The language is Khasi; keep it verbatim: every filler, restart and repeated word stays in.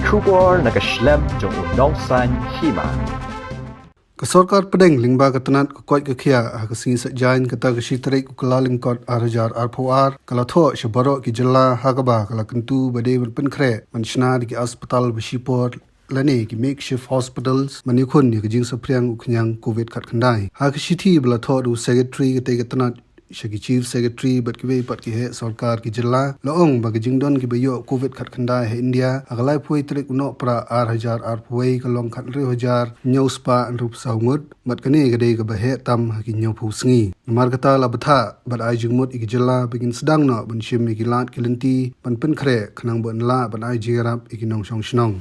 Khubor na ka shlem jong u nongsan hima. Ka sorkar pdeng lyngba ka tnat ka koit ka khiah ha ka sngi Saitjaiñ kata ka shi tarik u Kyllalyngkot ar hajar arphew ar ka la thoh sha baroh ki jylla ha kaba ka la kyntu ba dei ban pynkhreh ban shna da ki aspatal ba shipor lane ki makeshift hospitals ban ïakhun ïa ka jingsaphriang u khñiang covid khatkhyndai. Ha ka shithi ba la thoh da u secretary katei ka tnat sha ki chief secretary bad kiwei pat ki heh sorkar ki jylla, la ong ba ka jingdon kiba ïoh covid khatkhyndai ha India ha ka laiphew tarik u Nohprah ar hajar arphew ka long khathynriew hajar hynñiew spah hynriewphew saw ngut bad kane ka dei kaba heh tam ha ki hynñiewphew sngi. Namar kata la bthah bad ai jingmut ïa ki jylla ba kin sdang noh ban shim ïa ki lad ki lynti ban pynkhreh khnang ba yn lah ban ai jingïarap ïa ki nongshong shnong.